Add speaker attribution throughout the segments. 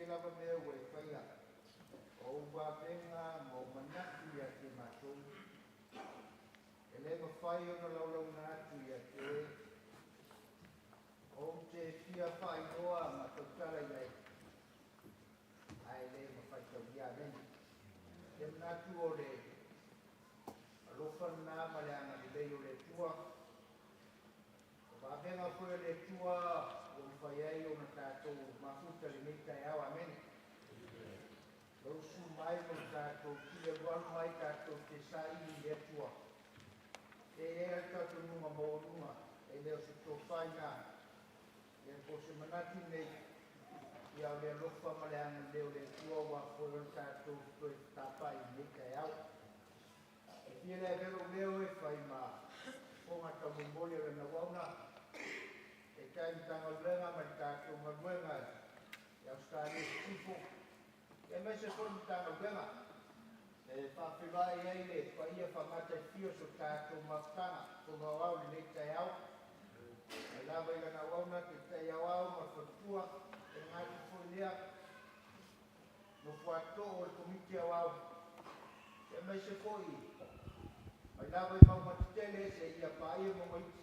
Speaker 1: tele lava mea ua e faia, o ou vavega ma ou manatu ia te matou. E le mafai ona laulauina atu ia te oe. Ou te fia faailoa ma tautala i ai, ae le mafaitaulia. Amene. Le manatu o le alofa lena ma le agalelei o le Atua. O vavega foi o le Atua ua mafai ai ona tatou mafuta lenei taeao. Amene. Lou susu mai ma le tatou tuli alualu mai tatou te saili i le Atua. E i ai le talitonuga maualuga, e le o se tofa i ina, ia po o se manatu nei, ia o le alofa ma le agalelei o le Atua ua afua ai ona tatou toe fetapai i lenei taeao. E fia le avea lou leo e fai ma fofoga taumolimoli o lana auauna, e tai Matagaluega ma le tatou galuega i Ausetalia i Sisifo, aemaise foi le Matagaluega e faafeiloai ai le paia faamataifia o so tatou mafutaga fono aoao i lenei taeao. Mai lava i lana auauna Taitai Aoao ma le faletua, faapena atu foi lea nofo a too o le Komiti Aoao, aemaise foi mai lava i mauga tetele seia paia mauga iti,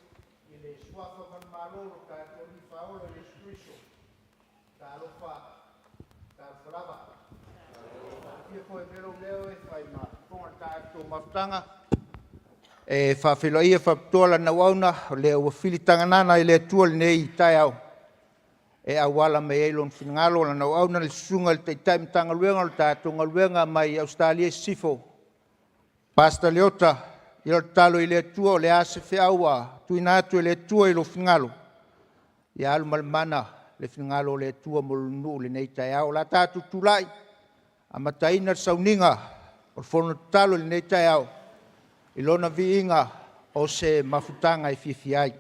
Speaker 1: i le suafa manumalo o lo tatou Alii Faaola Iesu Keriso. Talofa, talofa lava. Fia foi e lou leo e fai ma fofoga o le tatou mafutaga e faafeiloaia faapitoa lana auauna, o lea ua filitaganana e le Atua lenei taeao e auala mai ai lona finagalo, lana auauna le susuga i le Taitai Matagaluega o le tatou galuega mai Ausetalia i Sisifo, Pastor Leota. Ia o le tatalo i le Atua, o le a se feau ua tuuina atu e le Atua i lou finagalo, ia alu ma le mana le finagalo o le Atua mo le nuu i lenei taeao. O le a tatou tulai amataina le sauniga o le fono tatalo i lenei taeao i lona viiga o se mafutaga e fiafia ai.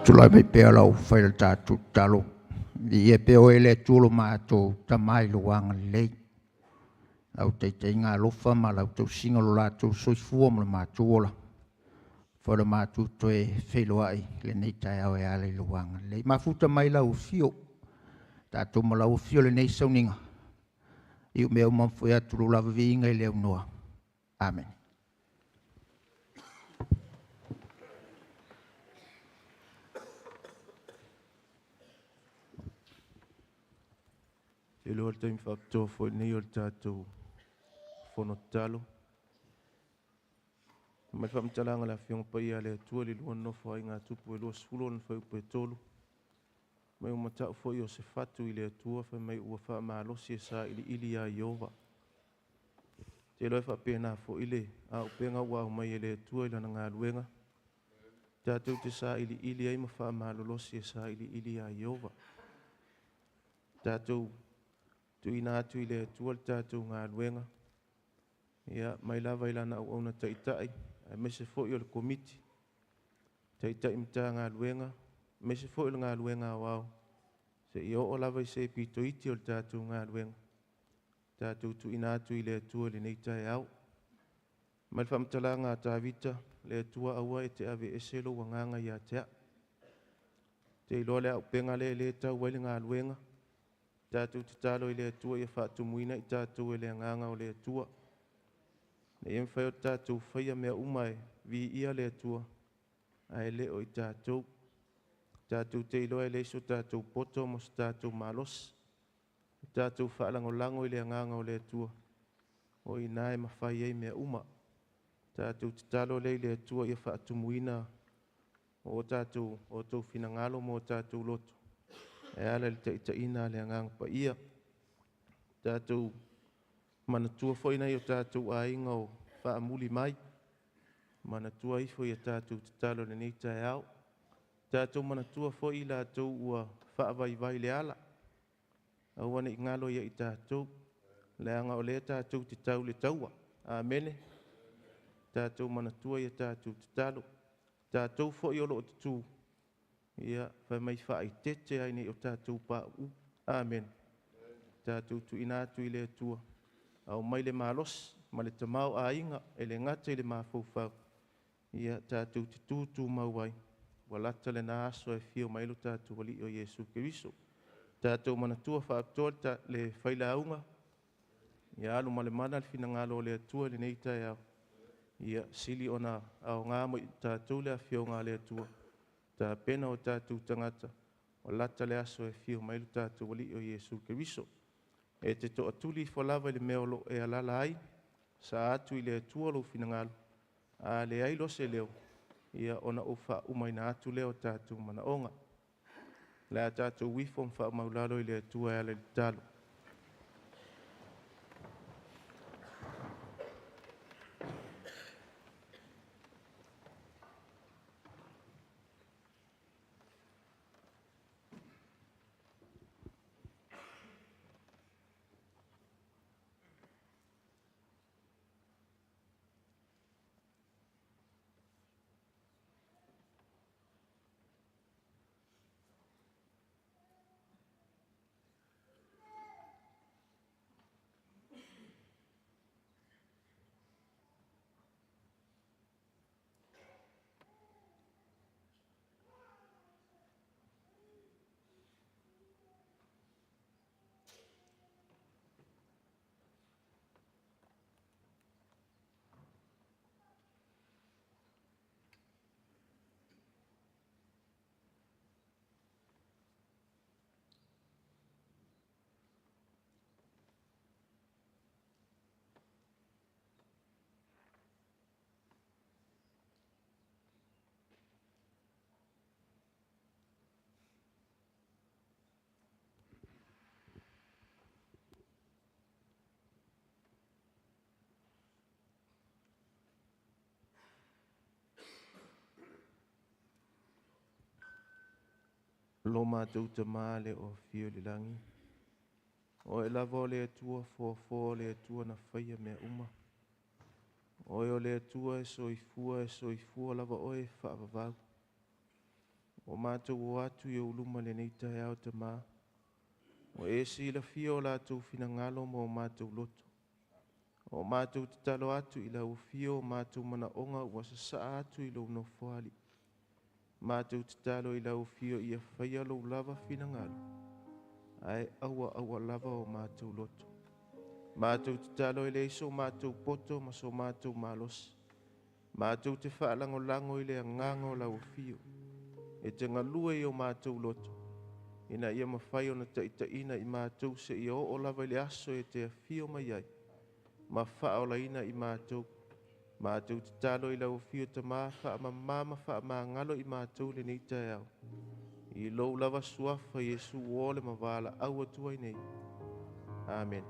Speaker 1: Tulai mai pea lau fai le tatou tatalo. Viia pea oe le Atua lo matou Tama i lou agalelei, lau taitaiga alofa ma lau tausiga o lo latou soifua ma lo matou ola, foi lo matou toe feiloai lenei taeao e ala i lou agalelei. Mafuta mai lau afio, tatou ma lau afio i lenei sauniga, I mea uma foi atu lou lava viiga i le aunoa. Amene.
Speaker 2: Te iloa le taimi faapitoa foi lenei o le tatou fono tatalo. Mai le faamatalaga a le Afioga Paia a le Atua i le lua Nofoaiga a Tupu e 20 lona fuaiupu e 3, mai ua mata'u foi Iosefatu i le Atua fai mai ua faamalosi e sailiili ia Ieova. Ou te iloa e faapena foi le auupega ua aumai e le Atua i Lana galuega, tatou te sailiili ai ma faamalolosi e sailiili ia Ieova. Tatou tuuina atu i le Atua le tatou galuega, ia, mai lava i Lana auauna taitai, aemaise foi o le Komiti, Taitai Matagaluega, aemaise foi o le galuega aoao, seia oo lava i se pito iti o le tatou galuega, tatou tuuina atu i le Atua i lenei taeao. Mai le faamatalaga a Tavita, le Atua aua e te aveese lou agaga ia te a'u. Ou te iloa le auupega lea e le tau ai le galuega, tatou tatalo i le Atua ia faatumuina i tatou e le agaga o le Atua, ina ia mafai ona tatou faia mea uma e viia le Atua, ae le o i tatou. Tatou te iloa e leai so tatou poto ma so tatou malosi, o tatou faalagolago i le agaga o le Atua, o i ina e mafai ai mea uma. Tatou tatalo lea i le Atua ia faatumuina o outou finagalo ma o tatou loto e ala i le taitaiga a le Agaga Paia. Tatou manatua foi nai o tatou aiga o faamuli mai, manatua ifo i a tatou tatalo i lenei taeao. Tatou manatua foi i latou ua faavaivai le ala, aua ne i galo ia i tatou, leaga o lea tatou te tau le taua. Amene. Tatou manatua i a tatou tatalo. Tatou foi o lo o tutū, ia, fai mai faaeteete ai ne i o tatou pauu. Amene. Tatou tuuina atu i le Atua, aumai le malosi ma le tamaoaiga e le gata i le mafaufau, ia tatou te tutumau ai, ua lata lena aso e afio mai ai lo tatou Alii o Iesu Keriso. Tatou manatua faapitoa le failauga, ia alu ma le mana le finagalo o le Atua i lenei taeao, ia sili ona aoga mo i tatou le afioga a le Atua, tapena o tatou tagata, ua lata le aso e afio mai ai lo tatou Alii o Iesu Keriso. E te toatuli ifo lava i le mea o lo o e alaala ai, saa atu i le Atua lou finagalo, a leai loa se leo, ia ona ou faaumaina atu lea o tatou manaoga. O le a tatou ifo ma faamaualalo i le Atua e ala i le tatalo. Lo matou Tama le o afio i le lagi, o Oe lava o le Atua foafoa o le Atua na faia mea uma. O Oe o le Atua e soifua, e soifua lava Oe e faavavau. Ua matou o atu i ou luma i lenei taeao Tama, ua e silafia o latou finagalo ma o matou loto. Ua matou tatalo atu i lau afio o matou manaoga ua sasaa atu i lou Nofoalii. Matou tatalo i lau afio ia faia lou lava finagalo, ae aua aua lava o matou loto. Matou tatalo e leai so matou poto ma so matou malosi. Matou te faalagolago i le agaga o lau afio e te galue i o matou loto, ina ia mafai ona taitaiina i matou seia oo lava i le aso e te afio mai ai, ma faaolaina i matou. Matou tatalo i lau afio Tama, faamama ma faamagalo i matou lenei taeao. I lou lava suafa Iesu ua o le ma valaau atu ai nei. Amen.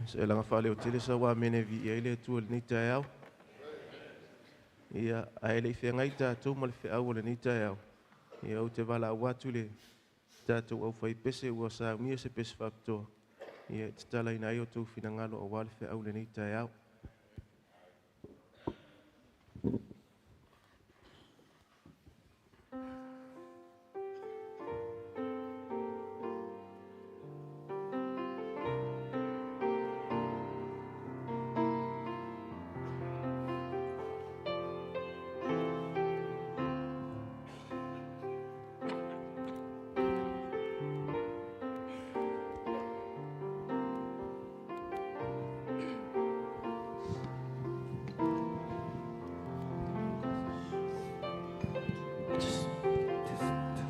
Speaker 2: Se laga faaleotele sa ua amene viia ai le Atua i lenei taeao. Ia, ae le i feagai tatou ma le feau o lenei taeao, ia ou te valaau atu i le tatou aufaipese ua saunia se pese faapitoa, ia e tatalaina ai o outou finagalo aua le feau i lenei taeao.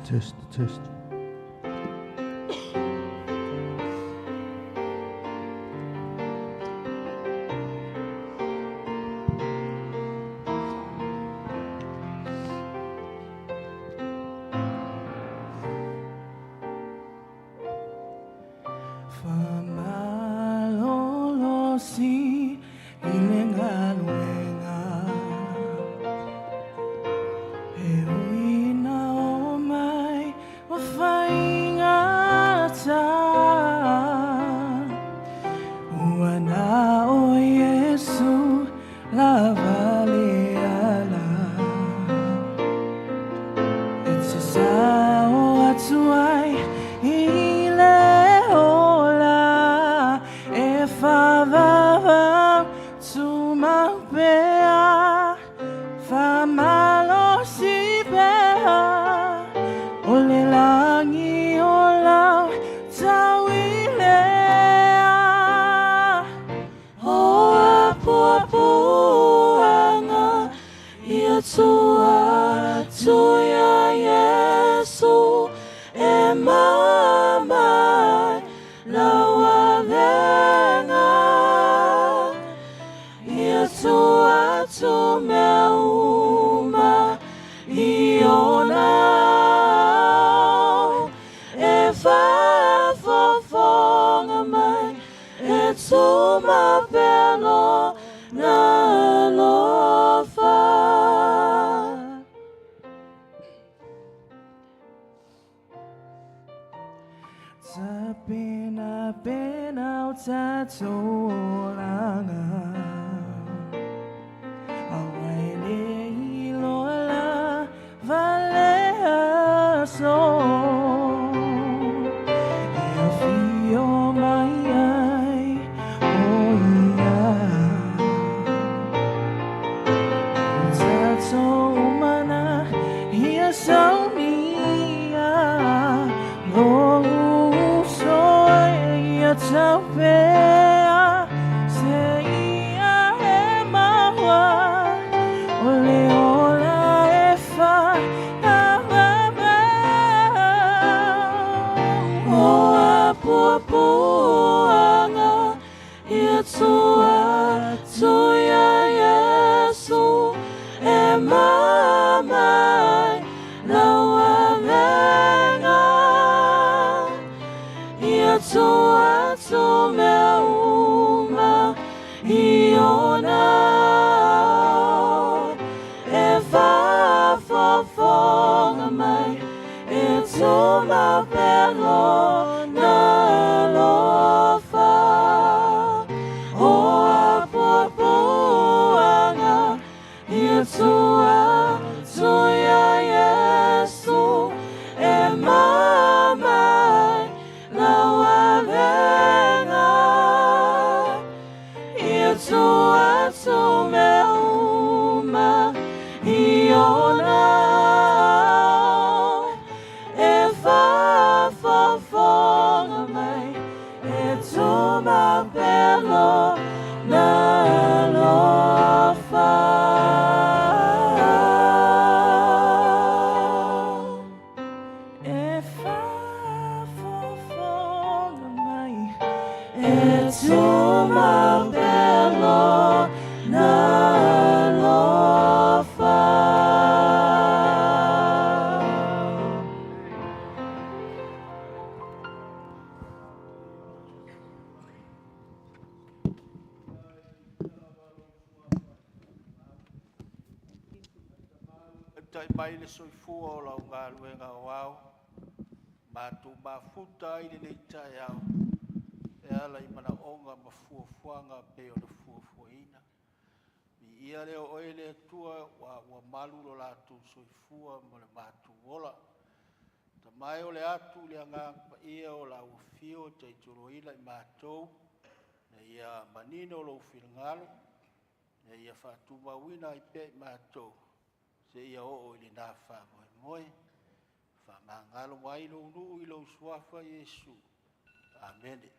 Speaker 2: Test, test.
Speaker 3: Faamalolosi i le galuega e ui ina omai ua faigata, ua na o Iesu lava le ala e te sao atu ai i le ola e faavavau tumau pea, faamalosi pea, o le lagi o lau tauilea. O apuapuaga ia tua atu iā Iesu e mama ai lau avega. Ia tuu atu mea uma i ona aao e faafofoga mai e tuma pea lona alofa. Tapenapena o tatou olaga aua e le iloa lava le aso e afio mai ai o ia. O tatou mana ia saunia lou uso e ia taupea. Ia tuu atu mea uma i ona ao, e faafofoga mai, e tumau pea lona alofa. O apuapuaga ia tuu atu ia Iesu, e mama ai lau avega. Ia tuu atu mea uma i ona ao, e faafofoga mai, e tumau pea lona alofa. E faafofoga mai, e tumau pea lona alofa.
Speaker 1: Taitai mai le soifua o lau galuega aoao, matou mafuta ai lenei taeao, e ala i manaoga ma fuafuaga pei ona fuafuaina. Viia lea o oe le Atua ua malu lo latou soifua ma le matou ola. Tamae o le atu i le agaga paia o lau afio e tautoaluaina i matou, ina ia manino lou finagalo, ina ia faatumauina ai pea i matou, seia oo i lena faamoemoe. Faamagalo ai lou nuu i lou suafa Iesu. Amene.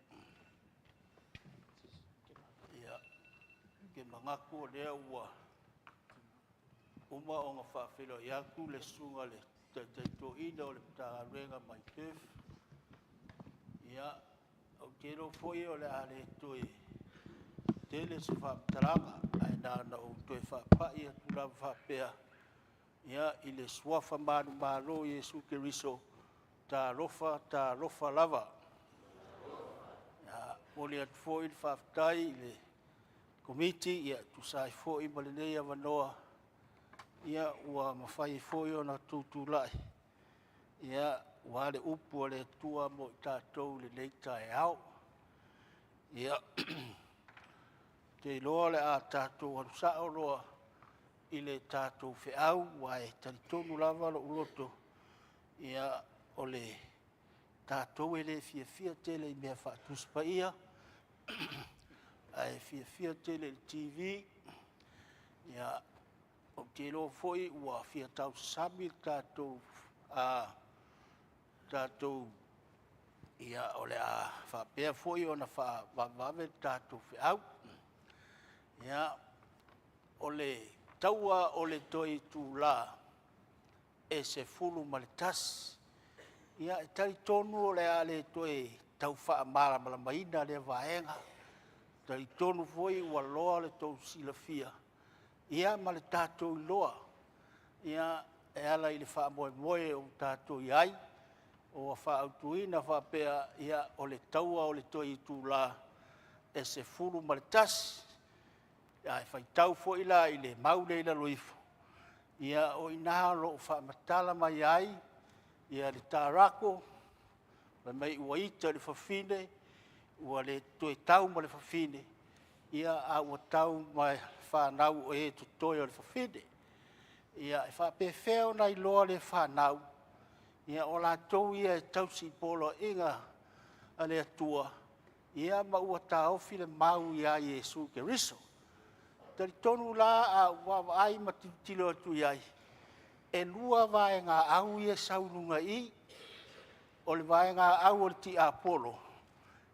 Speaker 1: Ia, ke manatu o lea ua uma ona faafeiloai atu le susuga i le Taitai Toeaina o le Matagaluega mai Perth. Ia, ou te iloa foi o le a le toe tele se faamatalaga, ae na ona ou toe faapai atu lava faapea, ia, i le suafa manumalo o Iesu Keriso, talofa, talofa lava. Ia, momoli atu foi le faafetai i le Komiti e tusa ai foi ma lenei avanoa, ia, ua mafai ai foi ona tutulai, ia, aua le upu a le Atua mo i tatou i lenei taeao. Ia, ou te iloa o le a tatou alu sao loa i le tatou feau, aua e talitonu lava lou loto, ia, o le tatou e le fiafia tele i mea faa-Tusi Paia, ae fiafia tele i le TV. Ia, ou te iloa foi ua fia tausasami le tatou, ia, o le a faapea foi ona faavavevave le tatou feau. Ia, o le taua o le toe itula e 11. Ia, e talitonu o le a le toe tau faamalamalamaina lea vaega. E talitonu foi ua loa le tou silafia, ia ma le tatou iloa, ia, e ala i le faamoemoe ua tatou i ai, ua faautuina faapea, ia, o le taua o le toe itula e 11. A e faitau foi la i le mau lea i lalo ifo, ia o i ina o lo o faamatala mai ai le ta Rako fai mai ua ita i le fafine, ua le toe tau ma le fafine, a ua tau ma fanau o e totoe o le fafine. Ia, e faapefea ona iloa le fanau? Ia, o latou ia e tausi i poloaiga a le Atua, ia ma ua taofi le mau ia Iesu Keriso. E talitonu la a ou vaavaai ma tilotilo atu i ai, e lua vaega au ia e sau i luga i i, o le vaega au o le tiapolo,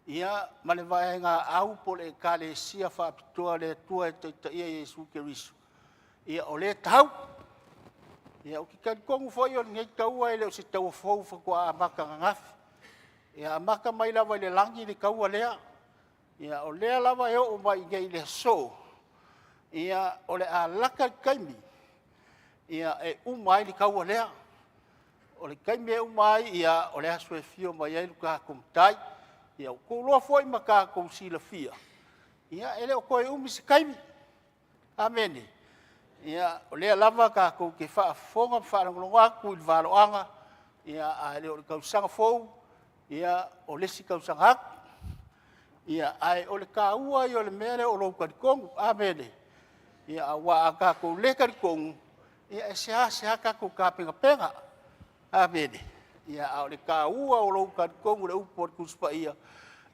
Speaker 1: ia, ma le vaega au po o le Ekalesia Faapitoa a le Atua e taitaia e Iesu Keriso, ia o lea e tau. Ia, ou te talitonu foi o lenei taua e le o se taua fou faatoa amata ananafi. E amata mai lava i le lagi le taua lea. Ia, o lea lava e oo mai i inei i le aso, ia, o le a lata le taimi e uma ai le taua lea. O le taimi e uma ai, ia, o le aso e afio mai ai lo tatou Matai. Ia ua outou iloa foi ma tatou silafia, ia e le o toe umi se taimi. Amene. Ia o lea lava tatou te faafofoga ma faalogologo atu i le valoaga, ia ae le o le tausaga fou, ia o le isi tausaga atu. Ia ae o le taua ia o le mea lea o lou talitonu. Amene. Ia aua a tatou le talitonu, ia e seasea tatou tapenapena. Amene. Ia ae o le taua o lou talitonu i le upu a le Tusi Paia,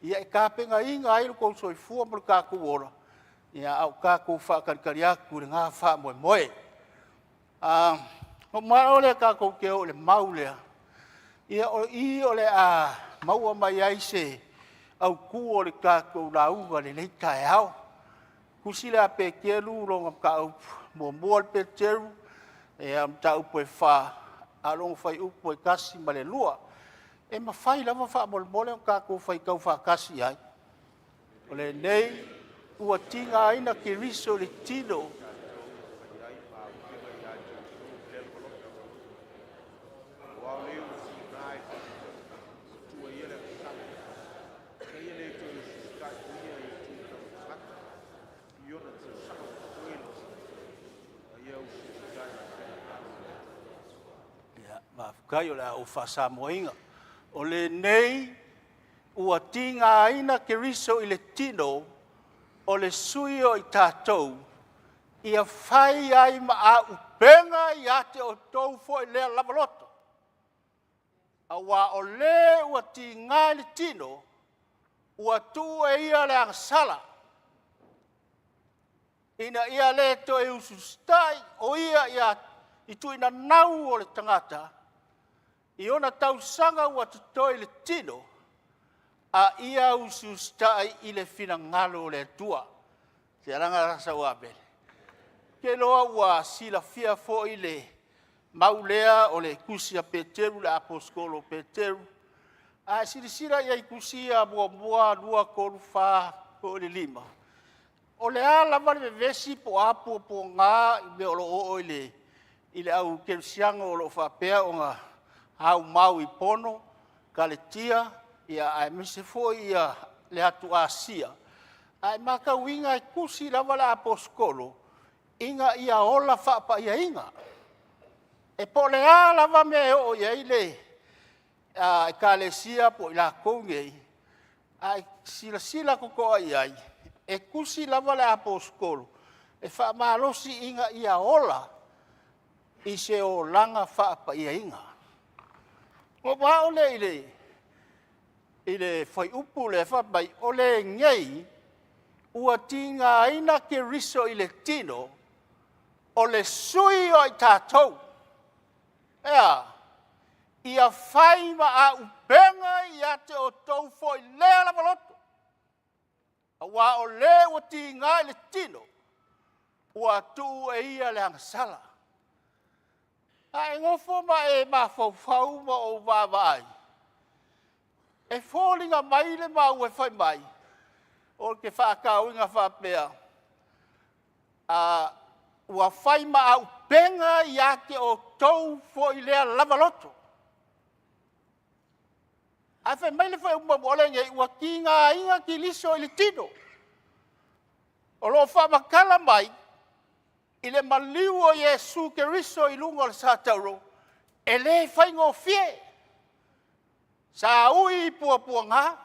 Speaker 1: ia e tapenaina ai lo outou soifua ma lo tatou ola, ia a o tatou faatalitali atu i lena faamoemoe. Ona ou manao lea tatou te oo i le mau lea, ia o i o le a maua mai ai se autu o le tatou lauga i lenei taeao. Tusi lea a Peteru 1 Peteru 4, a o lona fuaiupu e 1 ma le 2. E mafai lava faamolemole ona tatou faitau faatasi i ai. O lenei ua tigaina Keriso i le tino. Ia, faafetai o le a ou faa-Samoa ina. O lenei ua tigaina Keriso i le tino, o le sui o i tatou, ia fai ai ma auupega ia te outou foi lea lava loto, aua o le ua tiga i le tino, ua tuu e ia le agasala, ina ia le toe usiusitai o ia i tuinanau o le tagata i ona tausaga ua totoe i le tino, a ia usiusitai i le finagalo o le Atua. Se laga sau amene. Ou te iloa ua silafia foi le mau lea o le tusi a Peteru, le aposetolo o Peteru. A e silasila i ai i tusi ia 1, 2, 3, 4 e oo i le 5, o le a lava le vevesi po o a puapuaga i mea o lo o oo i le au kerisiano o lo o faapea ona aumau i Pono, Kaletia, aemaise foi le atu Asia, a e matauina e tusi lava le aposetolo ina ia ola faapaiaina. E po o le a lava le mea e oo i ai le Ekalesia po o i latou nei, a e silasila totoa i ai, e tusi lava le aposetolo e faamalosi ina ia ola i se olaga faapaiaina. Ona ou oo lea i le fuaiupu lea e fai mai, o lenei ua tigaina Keriso i le tino, o le sui o i tatou. E a? Ia fai ma auupega ia te outou foi lea lava loto, aua o le ua tiga i le tino, ua tuu e ia le agasala. A e nofo ma e mafaufau ma ou vaavaai, e foliga mai le mau e fai mai, ou te faatauina faapea, ua fai ma auupega ia te outou foi lea lava loto. Ae fai mai le faaiupu muamua, o lenei ua tigaina Keriso i le tino. O lo o faamatala mai i le maliu o Iesu Keriso i luga o le sa tauro, e le faigofie. Sa ui i puapuaga,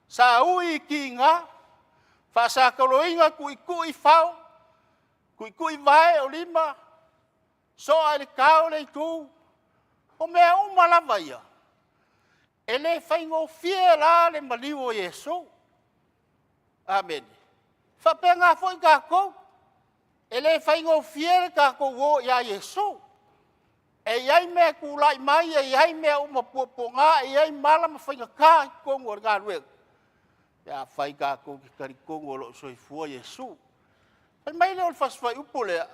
Speaker 1: sa ui i tiga, faasakoloina, tuitui fao, tuitui vae o lima, soa i le tao le itu. O mea uma lava ia, e le faigofie la le maliu o Iesu. Amene. E faapena foi tatou, e le faigofie le tatou o ia Iesu. E i ai mea e tulai mai, e i ai mea uma puapuaga, e i ai mala ma faigata i totonu o le galuega, pe afai tatou te talitonu o lo o soifua Iesu. Fai mai lea o le fasi fuaiupu lea,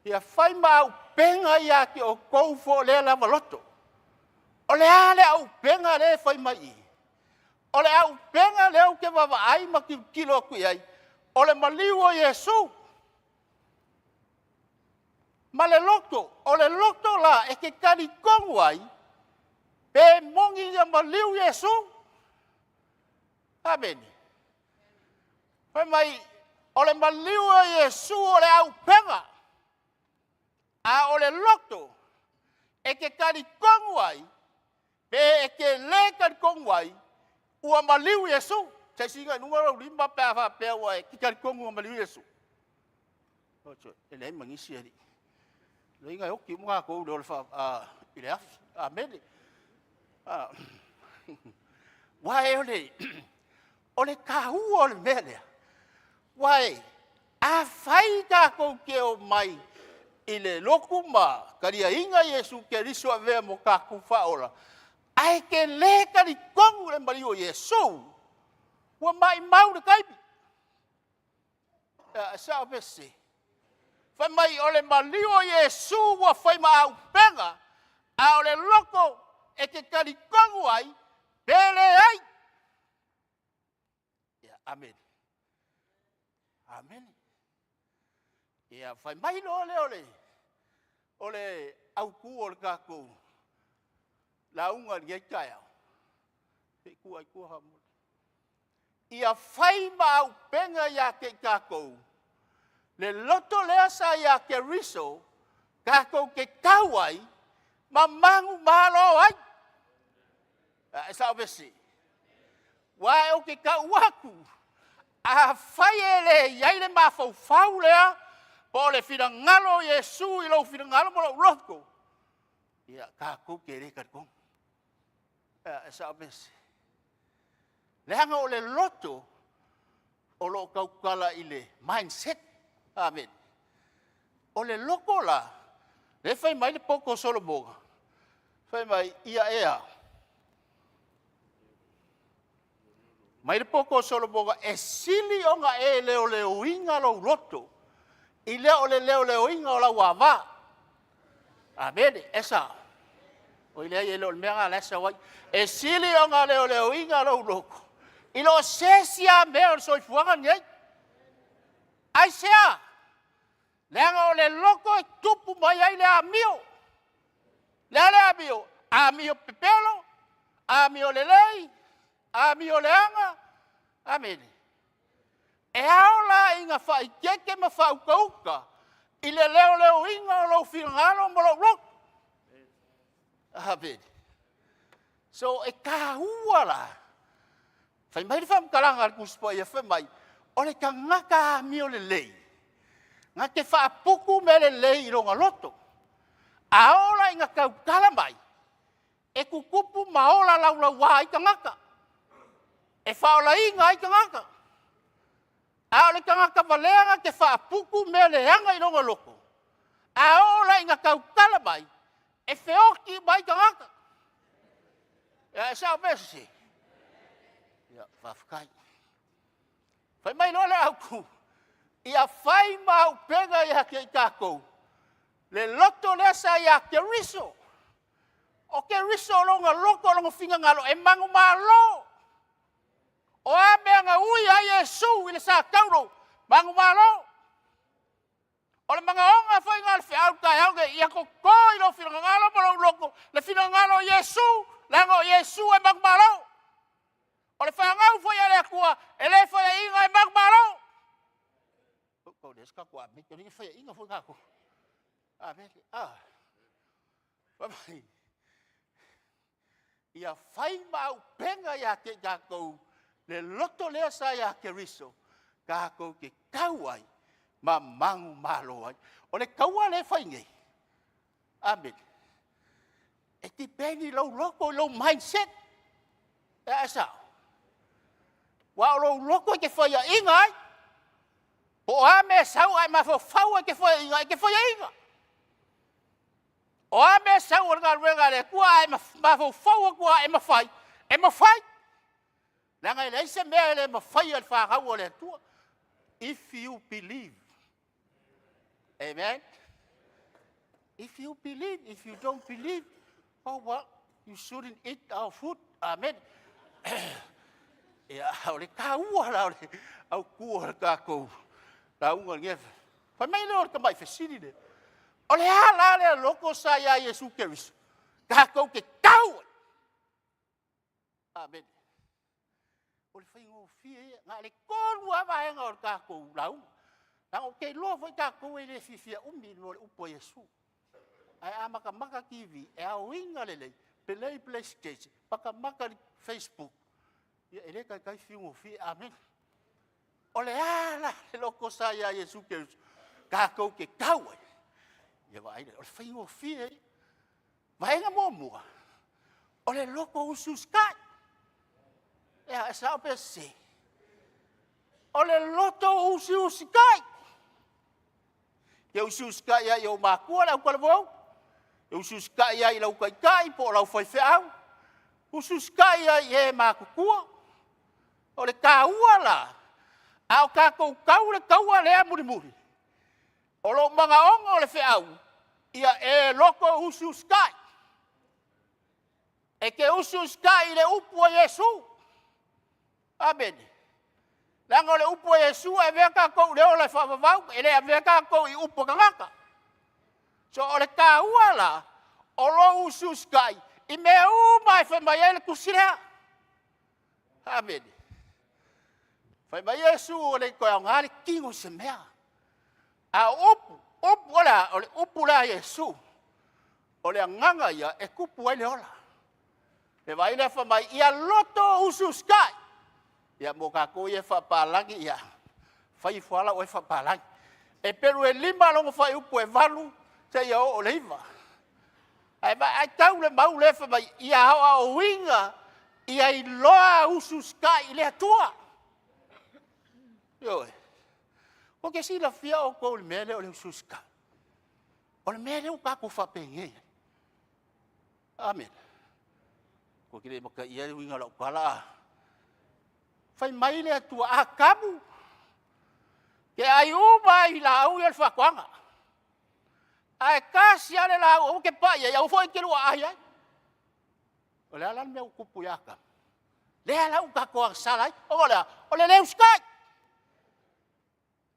Speaker 1: ia fai ma auupega ia te outou foi lea lava loto. O le a le auupega lea e fai mai i i? O le auupega lea ou te vaavaai ma tilotilo atu i ai, o le maliu o Iesu ma le loto. O le loto la e te talitonu ai, pe moni na maliu Iesu. Amene. Fai mai, o le maliu o Iesu o le aupega, a o le loto e te talitonu ai, pe e te le talitonu ai, ua maliu Iesu. Siga i luga lou lima pe a faapea ua e talitonu ua maliu Iesu. E leai ma nisi alii. Leai e oti uma tatou i le afi. Amene. Aua o le taua o le mea lea, aua afai tatou te omai i le lotu ma taliaina Iesu Keriso e avea ma o tatou Faaola, ae te le talitonu i le maliu o Iesu, ua maumau le taimi. E sao pe sese? Fai mai o le maliu o Iesu ua fai ma auupega, a o le loto e te talitonu ai pe leai. Ia, amene. Amene. Ia, fai mai loa lea o le autu o le tatou lauga i lenei taeao, se i tuu lava i tua faamolemole. Ia fai ma auupega ia te i tatou le loto lea sa ia Keriso tatou te tau ai ma manumalo ai. E sao pe sese? Aua ou te tau atu, afai e le i ai le mafaufau lea po o le finagalo o Iesu i lou finagalo ma lou loto, ia tatou te le talitonu. E sao pe sese? Leaga o le loto o lo o tautala i le mindset. Amene. O le loto la, lea e fai mai le poto o Solomona, fai mai, ia e a? Mai le poto o Solomona, e sili ona e leoleoina lou loto, i le o le leoleoina o lau ava. Amene. E sao? Oi leai, e le o le mea lena o la e sau ai. E sili ona leoleoina lou loto, i lo se isi lava mea o le soifuaga lenei. Aisea? Leaga o le loto e tupu mai ai le amio. Le a le amio? Amio pepelo, amio lelei, amio leaga. Amene. E ao la ina faaeteete ma faautauta i le leoleoina o lou finagalo ma lou loto. Amene. So, e taua la. Fai mai le faamatalaga a le Tusi Paia, fai mai, o le tagata amio lelei, na te faaputu mea lelei i lona loto. A oo la ina tautala mai, e tutupu ma ola laulaua ai tagata, e faaolaina ai tagata. A o le tagata valea na te faaputu mea leaga i lona loto, a oo la ina tautala mai, e feoti mai tagata. E sao pe sese? Ia, faafetai. Fai mai loa le autu, ia fai ma auupega ia te i tatou le loto lea sa ia Keriso. O Keriso o lona loto, o lona finagalo e manumalo. O a mea na ui ai Iesu i le sa tauro, manumalo. O le manaoga foi na o le feau taeao nei, ia toto i lou finagalo ma lou loto le finagalo o Iesu, leaga o Iesu e manumalo. O le fanau foi a le Atua, e le faiaina e manumalo. Ia fai ma auupega ia te i tatou le loto lea sa ia Keriso, tatou te tau ai ma manumalo ai. O le taua lea e fai nei, amene, e depend i lou loto i lou mindset. E sao? Aua o lou loto e te faiaina ai, po o a mea e sau ae mafaufau e te faiaina, e te faiaina. O a mea e sau o le galuega a le Atua ae mafaufau atu lava e mafai, e mafai. Leaga e leai se mea e le mafaia e le fanau a le Atua. If you believe. Amen. If you believe, if you don't believe, oh well, you shouldn't eat our food. Amen. Ia, o le taua la o le autu o le tatou lauga i lenei. Fai mai lea o le tamai fesili lea, o le a la le loto sa ia Iesu Keriso tatou te tau ai? Amene.
Speaker 4: O le faigofie ia. Na o le 3 lava vaega o le tatou lauga. Leaga ou te iloa foi tatou e le fiafia umi i le mea o le upu a Iesu. Ae a matamata TV, e aoina lelei, play playstation, matamata i le facebook, ia e le taitai fiu gofie. Amene. O le a la le loto sa ia Iesu Keriso tatou te tau ai? Ia vaai la i ai, o le faigofie ia. Vaega muamua, o le loto usiusitai. E a, e sao pe sese? O le loto usiusitai. E te usiusitai ai i ou matua le autalavou, e usiusitai ai i lau taitai po o lau faifeau, usiusitai ai i e matutua. O le taua la, a o tatou tau i le taua lea mulimuli, o lou manaoga o le feau, ia e loto usiusitai. E te usiusitai i le upu a Iesu. Amene. Leaga o le upu a Iesu e avea tatou i le ola e faavavau, e le avea tatou i upu a tagata. So o le taua la o lou usiusitai i mea uma e fai mai ai le tusi lea. Amene. Fai mai Iesu e le toe aoga le tino i se mea, a o upu, upu o le a? O le upu lea a Iesu, o le agaga ia e tupu ai le ola. E vaai lea fai mai, ia loto usiusitai. Ia mo tatou ia e faapapalagi, ia fai ifo lava lau oe faapapalagi. Heperu e 5 lona fuaiupu e 8 seia oo i le 9. Ae vaai tau le mau lea fai mai, ia aoaoina ia iloa usiusitai i le Atua. Ioe. Tou te silafia outou i le mea lea o le usiusitai? O le mea lea ua tatou faapenei ai. Amene. Tou te le mataia le uiga o lau tala a? Fai mai le Atua, Atamu, e te ai uma lava i laau ia o le faatoaga, ae tasi lava le laau aua e te pai i ai, aua foi e te lua aai ai. O le a la le mea ua tupu ia Atamu? Lea la ua tatou agasala ai, ona o le a? O le le usitai.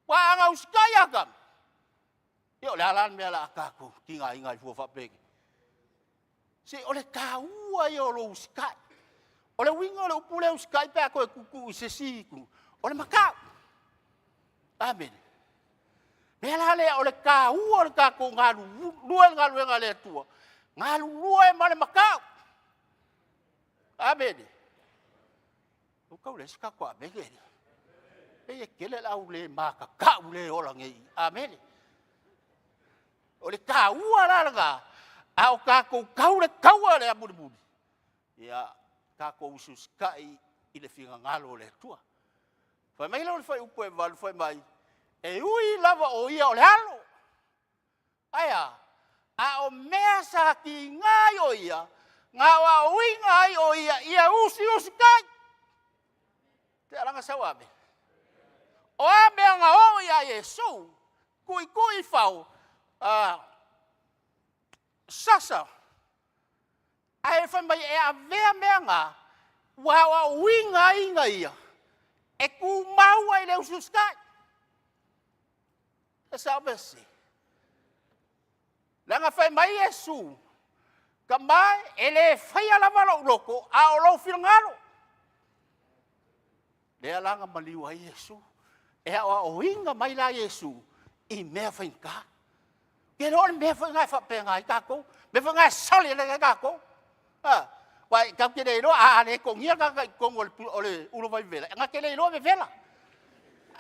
Speaker 4: Aua ana usitai Atamu, ia o le a la le mea o le a tatou tigaina ai fua faapenei? Se o le taua ia o lou usitai. O le uiga o le upu lea usitai pe a toe tuutuu i se isi itu, o le matau. Amene. O le mea la lea o le taua o le tatou galulue i le galuega a le Atua, galulue ma le matau. Amene. Ua tau leai se tatou amene. E pei e tele le au le matatau lea e ola nei. Amene. O le taua la lena, a o tatou tau le taua lea mulimuli, ia tatou usiusitai i le finagalo o le Atua. Fai mai lea o le fuaiupu 8 fai mai, e ui lava o ia o le Alo, ae a? A o mea sa tiga ai o ia, na aoaoina ai o ia ia usiusitai. Se alaga sau amene. O a mea na oo ia Iesu, tuitui fao, sasa, ae fai mai e avea mea na ua aoaoina ai na ia e tumau ai i le usiusitai. E sao pe sese? Leaga fai mai Iesu, tama e, e le faia lava lou loto, a o lou finagalo. Lea la na maliu ai Iesu. E aoaoina mai la Iesu i mea faigata. Ou te iloa o le mea foi lena e faapena ai tatou, o le mea foi lena e sali ai tatou. Aua tatou te le iloa, a le totogia le tagata i totonu o le ulu vaivevela, na te le iloa vevela.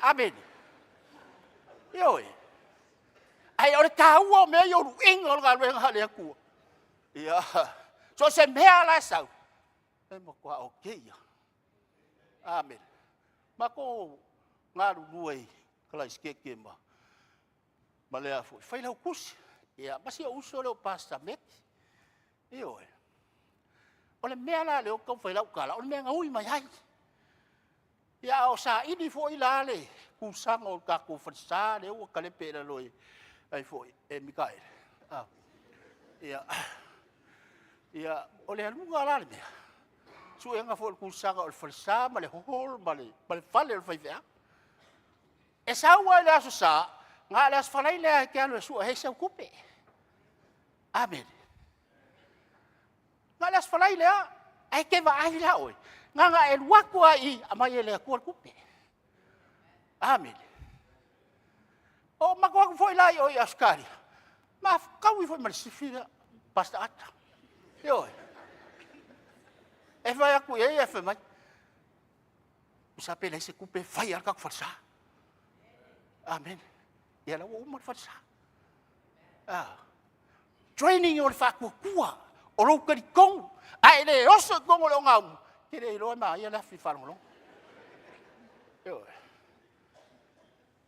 Speaker 4: Amene. Ioe. Ae o le taua o mea ia o luiga o le galuega a le Atua. Ia, so o se mea lava la e sau, e matua ok lava. Amene. Matou galulue i Karaisikeke ma le Failautusi, ia ma si ou uso lea o Pastor Meti. Ioe. O le mea la lea ou te taumafai ai lau tala, o le mea na ui mai ai. Ia a o saili foi la le kusaga o le tatou falesa lea ua talepe i lalo e ai foi e Mikaele. Ia, o le aluga la le mea, suega foi o le kusaga o le falesa ma le hall ma le fale o le faifeau. E sau lava i le Aso Sa, na o le Aso Faraile lava e te alu e sue ai sau tupe. Amene. Na o le Aso Faraile lava, ae te vaai la oe Na e alu atu lava i i, aumai e le Atua le tupe. Amene. O matou o atu foi la i o i Ausetalia, ma fetaui foi ma le sifi lea, Pastor Ata. Ioe. E fai atu i ai ae fai mai, tusa pe leai se tupe, e fai lava le tatou falesa. Amene. Ia la ua uma le falesa. Ah. Training o le faatuatua, o lou talitonu, a e le oso i totonu o le ogaumu, e te le iloa e manaia le afi i le faalogologo. Ioe.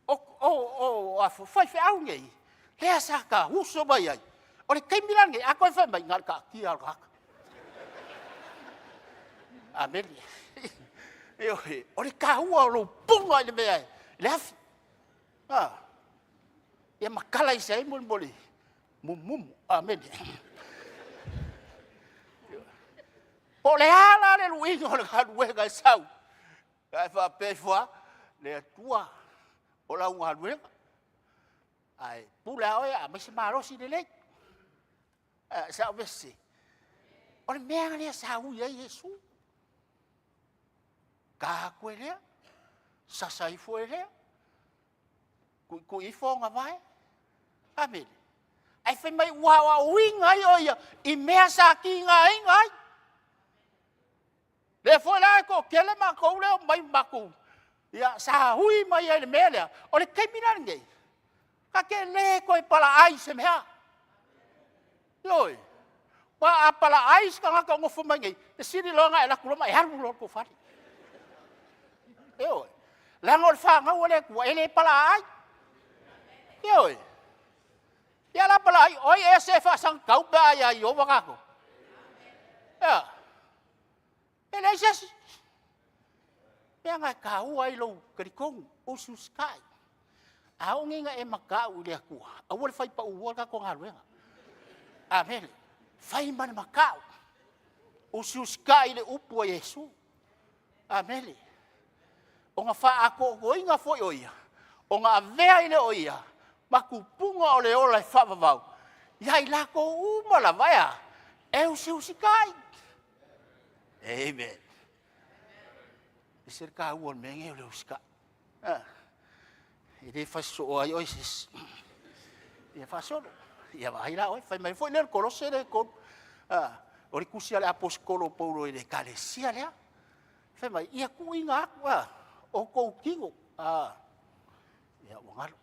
Speaker 4: O faifeau nei, lea sa ta uso mai ai, o le taimi la lenei, a toe fai mai, na o le taatia lava o le tagata. Amene. Ioe, o le taua o lou puna i le mea, i le afi. Ah. Ia matala ese ai mo le mumumu. Amene. Po o le a la le luiga o le galuega e sau, ae faapea ifo lava, le Atua o lau galuega, ae pule lava oe a aumai se malosi lelei. Sao mea sese? O le mea lea sa ui ai Iesu. Ta atu e lea, sasa ifo e lea, tuitui ifo ona vae. Amene. Ae fai mai ua aoaoina ai o ia i mea sa tigaina ai. Lea foi la e toatele matou lea e omai matou, ia, sa ui mai ai i le mea lea. O le taimi la lenei, ta te le toe palaai i se mea. Ioe. Aua a palaai se tagata o nofo mai nei, e sili loa ona e alu atu loa ma e alu loa i le tou fale. Ioe. Leaga o le fanau a le Atua, e le palaai. Ioe. Ia la palaai, o ai ea se e faasagatau pe a ia Ieova tatou? Ea, e leai se isi. O le mea lena e taua ai lou talitonu, usiusitai. A oo nei ina e matau i le Atua, aua le fai pauua le tatou galuega. Amene. Fai ma le matau, usiusitai i le upu a Iesu. Amene. Ona faaatoatoina foi o ia, ona avea ai lea o ia ma tupuga o le ola e faavavau ia i latou uma lava, e a? E usiusitai. Amen. E ese le taua o le mea lenei o le usitai. E le fasisoa ai oe e se isi. Ia faasolo. Ia vaai la oe, fai mai foi lea o le Kolose lea e 3, o le tusi a le aposetolo o Paulo i le ekalesia lea. Fai mai, ia tuuina atu o tou tino. Ia ua galo.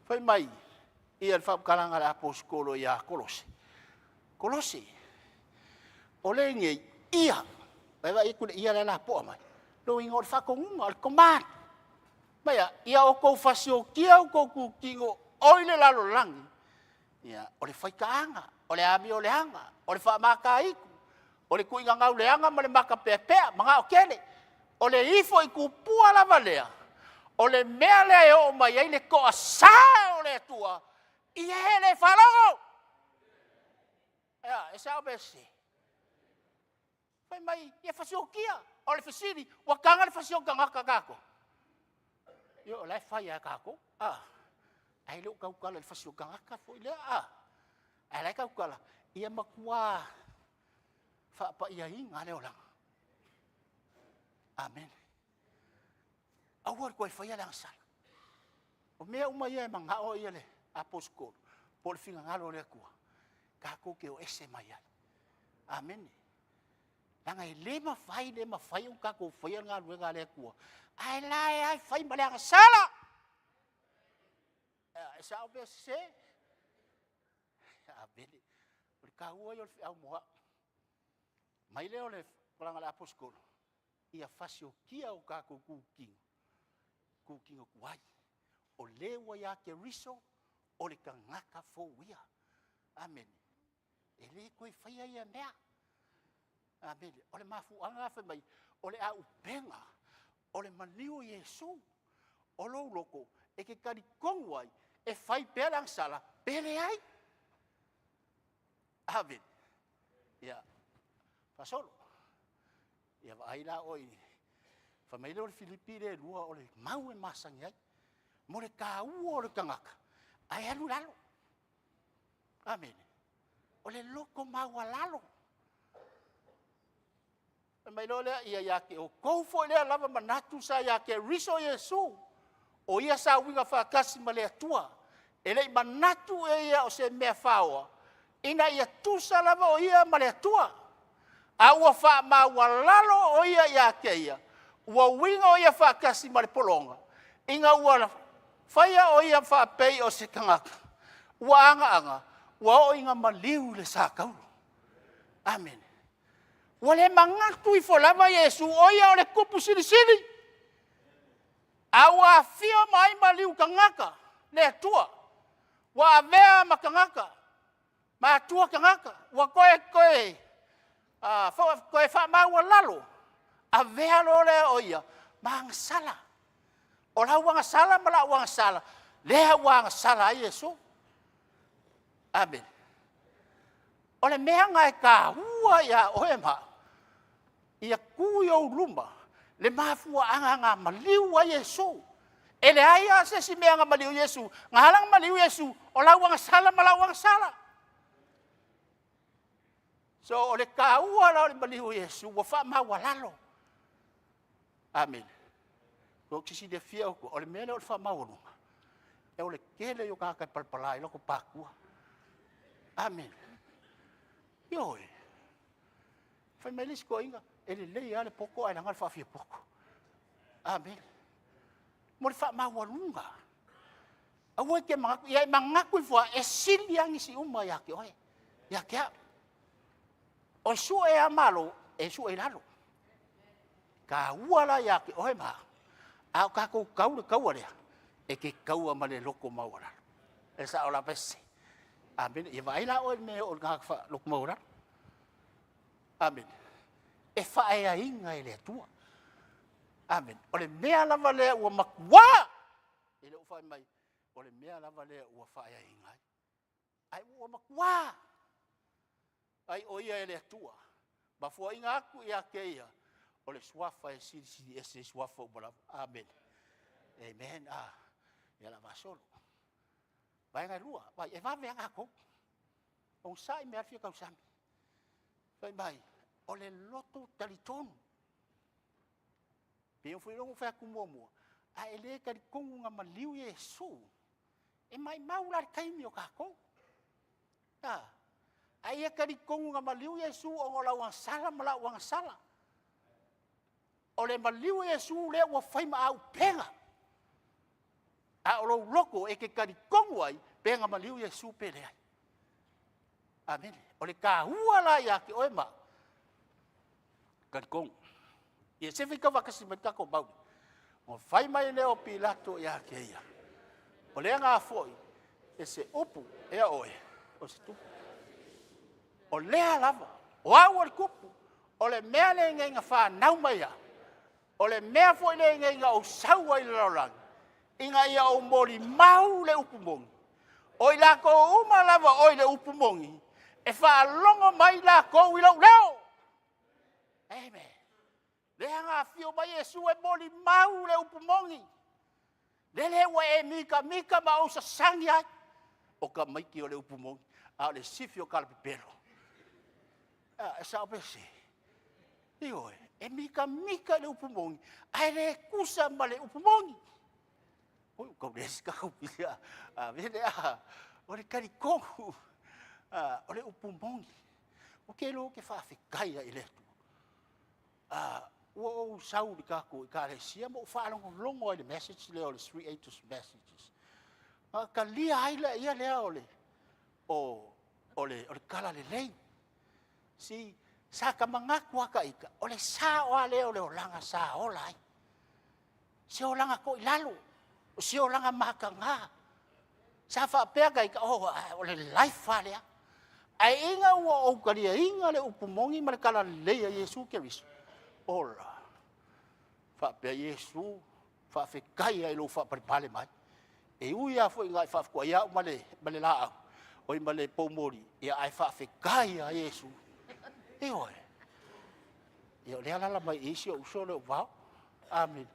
Speaker 4: Fai mai, ia le faamatalaga a le aposetolo ia Kolose, Kolose, o lenei, ia, vai vaai atu i le ia lea e lapoa mai, lona uiga o le faatonuga, o le command. Mai a, ia outou fasiotia outou itutino oi le lalolagi, ia, o le faitaaga, o le amioleaga, o le faamataitu, o le tuuina gauleaga ma le makapeapea, manao tele, o le ifo i tupua lava lea, o le mea lea e oo mai ai le toasa o le Atua i e le faalogo. E sao pe sese? Fai mai, ia fasiokia. O le fesili, ua taga le fasioki tagata tatou? Ioe, o la e fai lava e tatou. Ae le o tautala i le fasioki tagata foi lea, a? Ae o la e tautala, ia matua faapaiaina le olaga. Amene. Aua le toe faia le agasala. O mea uma ia e manao ai le aposetolo, po o le finagalo o le Atua, tatou te o ese mai ai. Amene. Leaga e le mafai, le mafai ona tatou faia le galuega a le Atua, ae la e lava e fai ma le agasala. E sao pe sese? Amene. O le taua ia o le feau mo au. Mai lea o le tulaga o le aposetolo, ia fasiokia o tatou itutino, itutino tuai. O le ua ia Keriso, o le tagata fou ia. Amene. E le toe faia ia mea. Amene. O le mafuaaga fai mai, o le aupega, o le maliu o Iesu, o lou loto, e te talitonu ai, e fai pea le agasala, pe leai. Amene. Ia, faasolo. Ia vaai la oe, fai mai lea o le Filipi lea e 2, o le mau e masani ai, mo le taua o le tagata, ae alu i lalo. Amene. O le loto maualalo. Fai mai loa lea, ia ia te outou foi lea lava manatu sa ia Keriso Iesu, o ia sa uiga faatasi ma le Atua, e le i manatu ea ia o se mea faoa, ina ia tusa lava o ia ma le Atua, a ua faamaualalo o ia ia te ia, ua uiga o ia faatasi ma le pologa, ina ua faia o ia faapei o se tagata ua agaaga, ua oo ina maliu i le sa taulo. Amene. Ua le manatu ifo lava Iesu o ia o le Tupu Silisili, a ua afio ma ai maliu tagata le Atua, ua avea ma tagata, matua tagata, ua toe faamaualalo, avea loa lea o ia ma agasala. O lau agasala ma lau agasala, lea ua agasala ai Iesu. Amene. O le mea lena e taua ia oe ma au, ia tu i ou luma le mafuaaga na maliu ai Iesu. E leai lava se isi mea na maliu ai Iesu, na ala ona maliu Iesu, o lau agasala ma lau agasala. So o le taua la o le maliu o Iesu ua faamaualalo. Amene. Ou te silafia o le mea lea o le faamaualuga, o le tele ia o tagata e palapala ai latou patua. Amene. Ioe. Fai mai le isi toeaina, e lelei lava le poto ae leaga le faafiapoto. Amene. Mo le faamaualuga. Aua e te manatu, ia e manatu ifo lava, e sili lava nisi uma ia te oe, ia te au. O le sue lava Malo, e sue i lalo. E taua la ia te oe ma au, a o tatou tau le taua lea, e te taua ma le loto maualalo. E sao lava se? Amene. Ia vaai la oe i le mea e oo i le tagata loto maualalo. Amene. E faaeaina e le Atua. Amene. O le mea lava lea ua matua, e le o fai mai, o le mea lava lea ua faaeaina ai. Ae ua matua ai o ia e le Atua ma foaina atu ia te ia o le Suafa e silisili ese i suafa uma lava. Amene. Amen. Ia o le a faasolo. Vaega e 2, vaai e vave lava tatou. Onosai mai lava le fia tausami. Fai mai, o le loto talitonu. Pei foi ona ou fai atu muamua, a e le talitonu na maliu Iesu, e maumau la le taimi o tatou. A, a ia talitonu na maliu Iesu ona o lau agasala ma lau agasala. O le maliu o Iesu lea ua fai ma auupega, a o lou loto e te talitonu ai pe na maliu Iesu pe leai. Amene. O le taua la ia te oe ma au, talitonu. Ia se i faitau faatasi mai le tatou mauli. Ona fai mai lea o Pilato ia te ia, o lea na foi e se upu ea oe, o se tupu. O lea lava, o au o le tupu, o le mea lenei na fanau mai au, o le mea foi lenei na ou sau ai i le lalolagi, ina ia ou molimau le upu moni. O i latou uma lava o i le upu moni, e faalogo mai latou i lou leo. Amen. Lea na afio mai Iesu e molimau le upu moni. Lele ua e mitamita ma ou sasagi ai, o tamaiti o le upu moni, a o le sifi o talapepelo. E sao pe sese? Ioe, e mitamita i le upu moni, ae le tusa ma le upu moni. Oi, ua tau leai se tatou vele, a. O le talitonu, o le upu moni. Ou te iloa ou te faafetai ai i le Atua. Ua ou sau i le tatou Ekalesia ma ou faalogologo lava i le message lea o le Three Angels Messages, ona talia ai lea o le talalelei. See, sa ta manatu lava ta ita, o le sao lava lea o le olaga sa ola ai. Se olaga toilalo, o se olaga mataga. Sa faapea ta ita, oh, o le life lava lea. Ae ina ua ou taliaina le upu moni ma le talalelei a Iesu Keriso, ola, faapea Iesu, faafetai lava i lou faapalepale mai. E ui lava foi ina e faafetoai au ma le laau, oi ma le poumoli, ia ae faafetai lava Iesu. Ioe. Ia o lea e alaala mai i i si ou uso lea o Vao. Amene.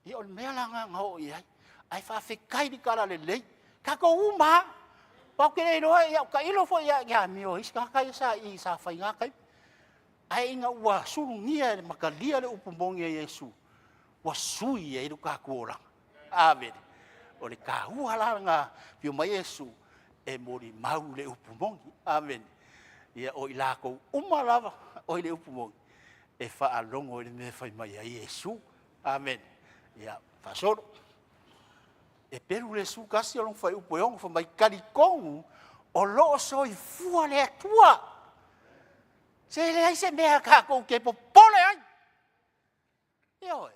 Speaker 4: Ia o le mea la lena na oo i ai. Ae faafetai i le talalelei. Tatou uma lava. Aua ou te le iloa, ia tailo foi i amio a isi tagata ia sa i sa fai i na taimi. Ae ina ua sulugia e le matalia le upu moni a Iesu, ua sui ai lo tatou olaga. Amene. O le taua la lena, afio mai Iesu e molimau le upu moni. Amene. Ia o i latou uma lava o i le upu moni, e faalogo i le mea e fai mai ai Iesu. Amene. Ia faasolo. E pelu le 11 o lona fuaiupu e 6, fai mai, talitonu o lo o soifua le Atua. Se leai se mea tatou te popole ai. Ioe.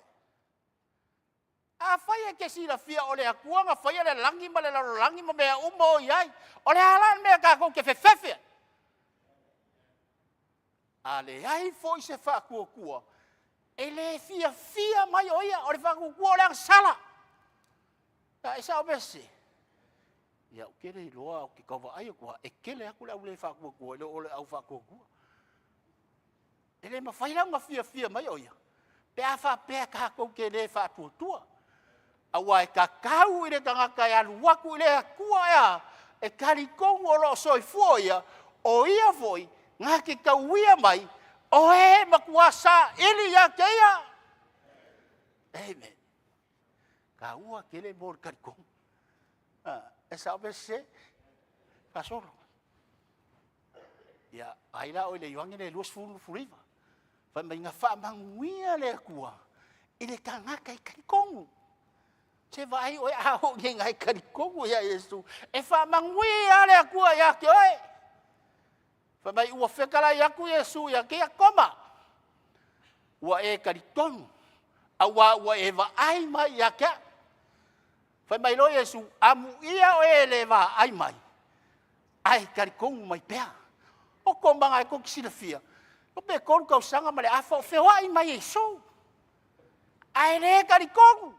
Speaker 4: Afai e te silafia o le Atua na faia le lagi ma le lalolagi ma mea uma o i ai, o le a la le mea tatou te fefefe ai? A leai foi se faatuatua, e le fiafia mai o ia, o le faatuatua o le agasala. E sao pe sese? Ia ou te le iloa, ou te tau vaai atu lava, e tele atu le au le faatuatua i lo le au faatuatua. E le mafai la ona fiafia mai o ia pe a faapea tatou te le faatuatua. Aua e tatau i le tagata e alu atu i le Atua e a? E talitonu o lo o soifua Ia, o Ia foi na te tauia mai o e matua saili ia te Ia. Amen. Taua tele mo le talitonu. E sao pe sese? Faasolo. Ia, ai la oe le Ioane le 20, 29. Fai mai, na faamanuia le Atua i le tagata e talitonu. Se vaai oe a oo nei ina e talitonu ia Iesu, e faamanuia le Atua ia te oe. Fai mai ua fetalai atu Iesu ia te ia Toma, ua e talitonu, auā ua e vaai mai ia te au. Fai mai loa Iesu, amuia o e le vaai mai, ae talitonu mai pea. O Toma na e tou te silafia, pe 3 tausaga ma le afa o feoai ma Iesu, ae le talitonu.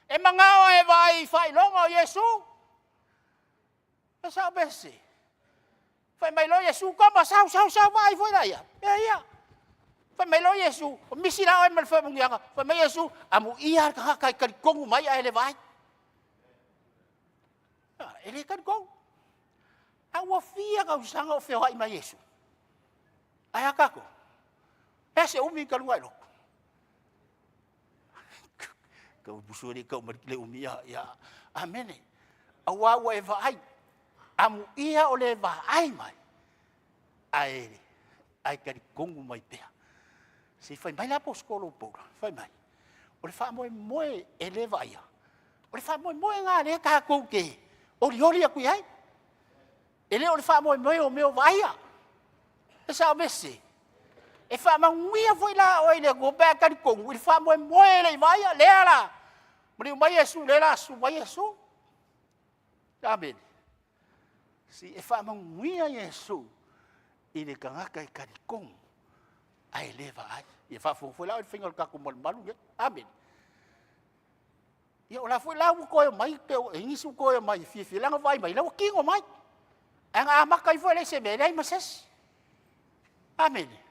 Speaker 4: E manao e vaai i faailoga o Iesu. E sao pe sese? Fai mai loa Iesu, Toma, sau, sau, sau, vaai foi laia. Mea ia. Fai mai loa Iesu, o misi la oe ma le faamanuiaga. Fai mai Iesu, amuia le tagata e talitonu mai ae le vaai. E le talitonu. A ua fia tausaga o feoai ma Iesu. Ae a tatou? E a se umi talu ona e lotu? Tau musu e le tau mai le umi ia, ia. Amene. Aua ua e vaai, amuia o le vaai mai, ae, ae talitonu mai pea. Se i fai mai le aposetolo o Paulo, fai mai, o le faamoemoe e le vaaia, o le faamoemoe lena lea tatou te olioli atu i ai. E le o le faamoemoe o mea o vaaia. E sao pe sese? E faamanuia foi la oe i le Atua pe a e talitonu i le faamoemoe e le i vaaia. Lea la, maliu mai Iesu, lea la susu mai Iesu. Amene. Si e faamanuia Iesu i le tagata e talitonu ae le vaai. Ia faafofoga foi la oe i le faiga o le tatou malumalu lea. Amene. Ia o la foi la ua toe omai, pe ua i ai nisi ua toe omai e fiafia, leaga vaai mai, o la ua tino mai. Ae na amata ifo e leai se mea, e leai ma se isi. Amene.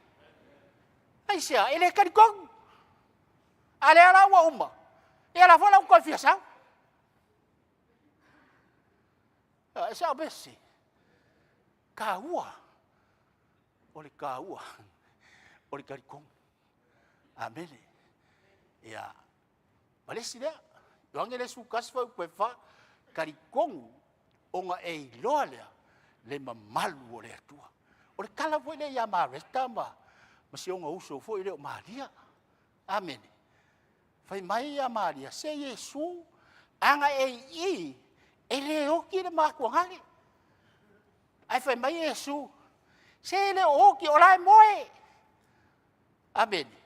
Speaker 4: Aisea? E le talitonu. A lea la ua uma, ia o la foi la ua toe fia sau. E sao pe sese? Taua, o le taua, o le talitonu. Amene. Ia, Ma le isi lea, Ioane le 11 fuaiupu e 4, talitonu ona e iloa lea le mamalu o le Atua. O le tala foi lea ia Mareta ma si ona uso foi lea o Maria. Amene. Fai mai ia Maria, se Iesu, ana e i i, e le oti le mafuagale. Ae fai mai Iesu, se e le o oti, o la e moe. Amene.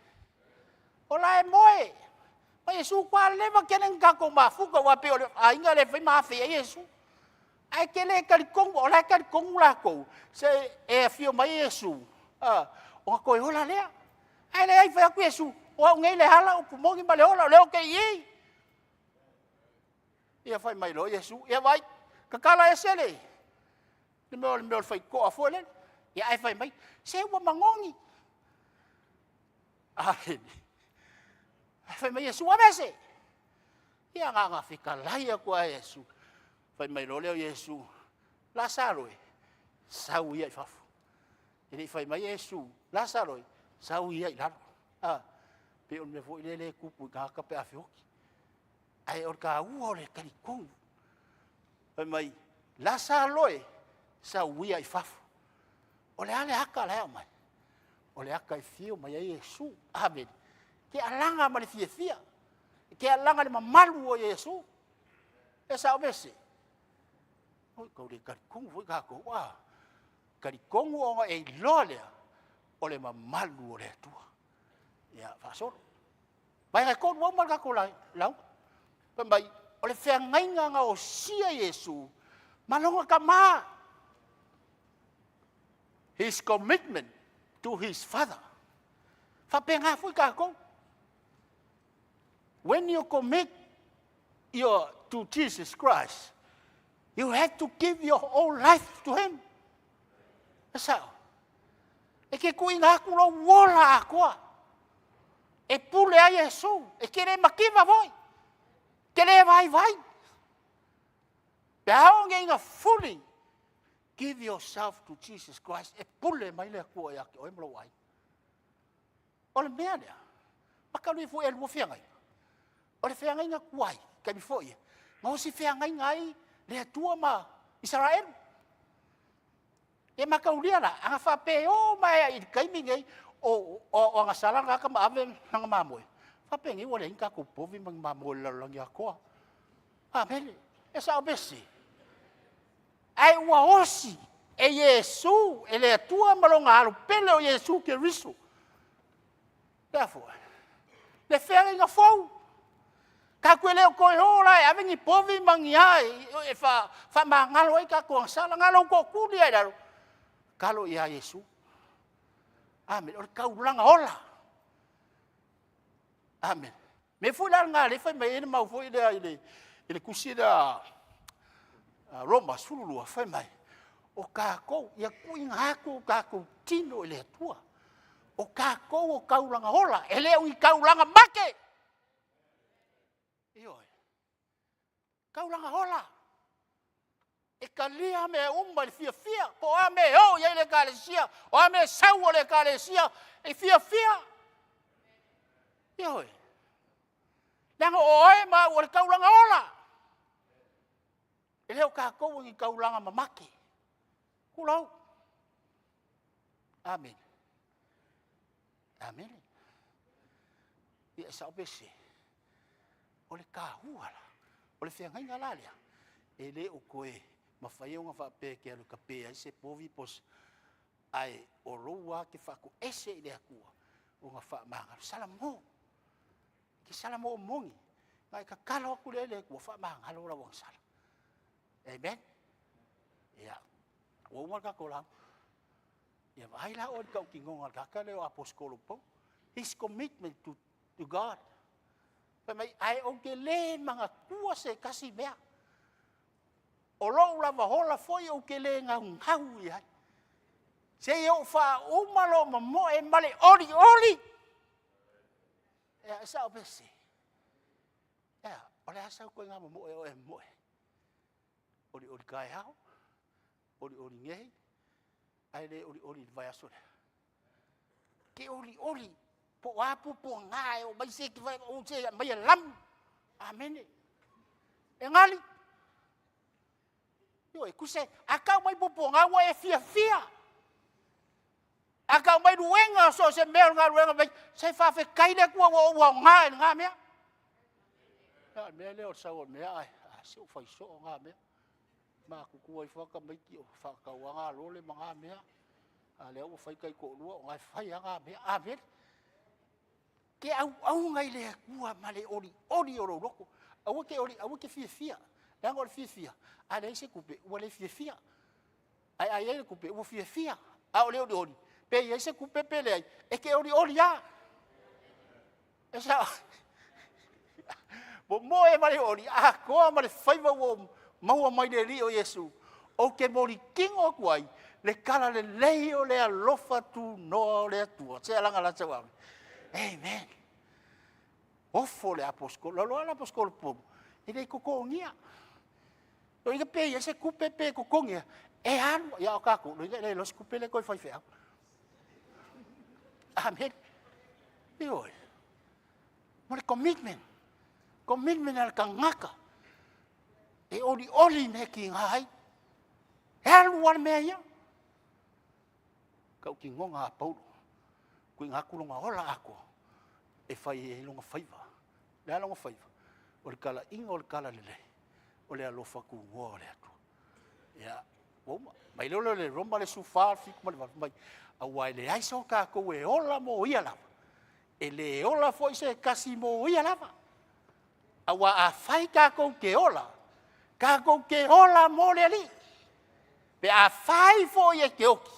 Speaker 4: O la e moe. Ma Iesu ua leva tele ona tatou mafuta, aua pei o le aiga lea e fai ma afe i ai Iesu. Ae te le talitonu, o la e talitonu latou, se e afio mai Iesu, ona toe ola lea. Ae leai, fai atu Iesu, o au nei le ala, upu moni ma le ola, o lea ou te i i. Ia fai mai loa Iesu, ia vaai, tatala ese le mea o le mea o le faitotoa foi lele. Ia ae fai mai, se ua manogi. Amene. Ae fai mai Iesu, aveese. Ia na ona fetalai atu lava e Iesu. Fai mai loa lea o Iesu, Lasalo e, sau ia i fafo. E le i fai mai Iesu, Lasalo e, sau ia i lalo. A, pei o le mea foi lea e tupu i tagata pe a feoti. Ae o le taua o le talitonu. Fai mai, Lasalo e, sau ia i fafo. O le a le ata la e aumai? O le ata e afio mai ai Iesu. Amene. E te alaga ma le fiafia, e te alaga i le mamalu o Iesu. E sao pe sese? Oi, tau le talitonu foi tatou, a. Talitonu ona e iloa lea, o le mamalu o le Atua. Ia, faasolo. Vaega e 3 ua uma le tatou lauga. Fai mai, o le feagaiga na osia Iesu ma lona Tama. His commitment to his father. Faapena foi tatou. When you commit your to Jesus Christ, you have to give your whole life to him. E sao. E te tuuina atu lou ola atoa. E pule ai Iesu. E te le mativa foi. E te le vaivai. Pe a oo nei ina fully give yourself to Jesus Christ, e pule mai le Atua ia te oe ma lou aiga. O le mea lea, makalu ifo e lua feagaiga. O le feagaiga tuai, taimi foi e, na osi feagaiga ai le Atua ma Isaraelu. E mataulia la, ana faapea e oo mai i le taimi nei o agasala le tagata ma ave lana mamoe, faapenei ua leai ni tatou povi ma ni mamoe i le lalolagi atoa. Amene. E sao pe sese? Ae ua osi e Iesu, e le Atua ma lona Alo pele o Iesu Keriso. Le a foi? Le feagaiga fou. Tatou te le o toe o la e ave ni povi ma ni a e faamagalo ai tatou agasala. Na o lou tootuli lava i lalo, talo ia Iesu. Amene. O le taulaga ola. Amene. Mea foi la lena o lea e fai mai ai le mau foi lea i le tusi lea a Roma 12, fai mai, o tatou, ia tuuina atu o tatou tino i le Atua. O tatou o taulaga ola, e le o ni taulaga mate. Ioe. Taulaga ola. E talia mea uma i le fiafia, po o a mea e oo i ai le Ekalesia, o a mea e sau o le Ekalesia, e fiafia. Ioe. Leaga o oe ma au o le taulaga ola. E le o tatou o ni taulaga mamate. Tulou. Amene. Amene. Ia, e sao pe sese? O le tahua la, o le feagaiga la lea, e le o toe mafai ona faapea e te alu e tape ai se povi po o se, ae o lou lava e te faatoese i le Atua, ona faamagalo. Salamo, e te salamo moni, ona e tatalo atu lea i le Atua, faamagalo lau agasala. Amen. Ia, ua uma le tatou lauga. Ia vaai la oe i le tautinoga a le tagata lea o aposetolo Paulo. His commitment to God. Fai mai, ae ou te le manatua se tasi mea. O lou lava ola foi ou te le naunau i ai. Seia ou faauma lou momoe ma le olioli. Ea, e sao pe sese? Ea, o le a sau ituaiga momoe o e momoe? Olioli taeao, olioli nei, ae le olioli i le vaiaso lea. Ke olioli, po o a puapuaga e oo mai se se aumai e lamu. Amene. E gali. Ioe, tusa, a tau mai puapuaga ua e fiafia. A tau mai luega so o se mea o le galuega mai, se faafetai le Atua ua ou aoga i lena mea. Ia, o le mea lea o le sau o le mea, ae se ua fai soo na mea. Matutua ifo lava tamaiti o faatau lava galole ma na mea. A lea ua fai taitoalua o la e fai lava na mea. Amene. Ke auauna i le Atua ma le olioli o lou loto. Aua te oli, aua te fiafia. Leaga o le fiafia, a leai se tupe, ua le fiafia. Ae a i ai le tupe, ua fiafia. A o le olioli, pe i ai se tupe pe leai, e te olioli lava. E sao. Momoe ma le oli, atoa ma le faiva ua maua mai le Alii o Iesu, ou te molikino atu ai le talalelei o le alofa tunoa o le Atua. Se alaga la sau ave. Amen. Ofo le aposetolo, laloa le aposetolo Paulo, e le totogia. Loiga pe i ai se tupe pe totogi e alu, ia o tatou, loiga e le iloa se tupe lea e toe fai feau. Amene. Ioe. Mo le commitment. Commitment a le tagata. E olioli i mea tiga ai. E alu lava le mea ia. Tautinoga a Paulo, tuuina atu lona ola atoa e fai ai lona faiva. O le a lona faiva? O le talaiga o le talalelei, o le alofa tunoa o le Atua. Ia, ua uma. Mai lea o le Roma le 14, 7 ma le 8, mai, aua e leai so tatou e ola mo ia lava, e le ola foi se tasi mo ia lava. Aua afai tatou te ola, tatou te ola mo le Alii. Pe afai foi e te oti,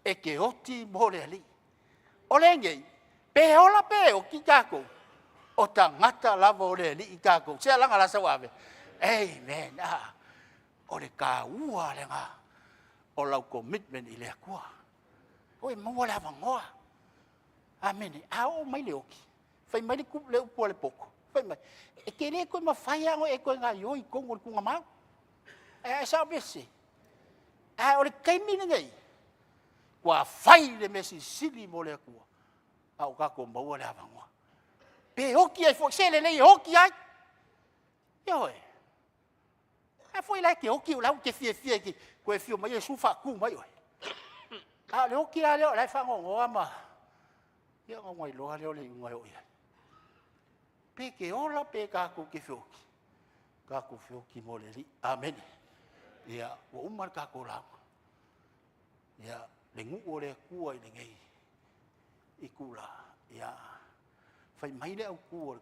Speaker 4: e te oti mo le Alii. O lenei, pe ola pe oti tatou, o tagata lava o le Alii tatou. Se alaga la sau ave. Amen. Ah, o le taua lena o lau commitment i le Atua. Oi maua le avanoa. Amene. A oo mai le oti, fai mai le upu a le poto, fai mai, e te le toe mafai lava ona e toe gaoioi i totonu o le tuugamau. Ae sao pe sese? Ae o le taimi lenei, ua fai le mea silisili mo le Atua, a ua tatou maua le avanoa. Pe oti ai foi, se lelei e oti ai. Ioe. A foi la e te oti o la e te fiafia e te toe afio mai Iesu faatu mai oe. A o le oti la lea o la e faanoanoa ma… ia ona iloa lea o le iuga e oo i ai. Pe te ola pe tatou te feoti, tatou feoti mo le Alii. Amene. Ia, ua uma le tatou lauga. Ia, le nuu o le Atua i lenei itula, ia fai mai le autu o le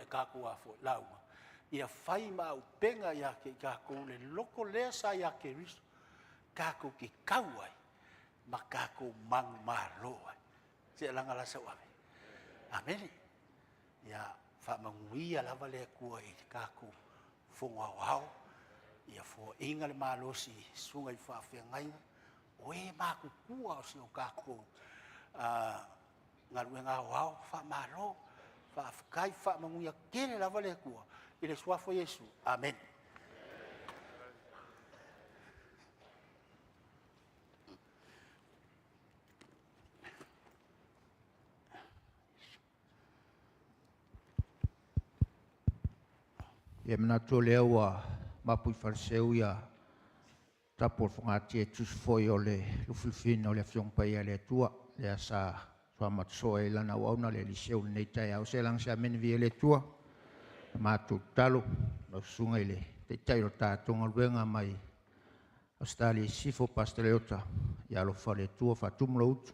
Speaker 4: tatou lauga, ia fai ma auupega ia te i tatou le loto lea sa ia Keriso, tatou te tau ai ma tatou manumalo ai. Se laga la sau ave. Amene. Ia faamanuia lava le Atua i le tatou Fono Aoao, ia foaina le malosi i susuga i faafeagaiga, o e matutua o si o tatou galuega aoao, faamalo, faafetai, faamanuia tele lava le Atua i le suafa o Iesu. Amene.
Speaker 1: Ia manatu o lea ua mapu i faleseu ia tapu o le fogatia e tusa foi o le lufilufiina o le Afioga Paia a le Atua, lea sa faamatsoa ai lana auauna le Eliseu i lenei taeao. Se laga se amene viia le Atua. Na matou tatalo lau Susuga i le Taitai o le tatou galuega mai Ausetalia i Sisifo Pastor Leota, ia alofa le Atua faatumu lou utu,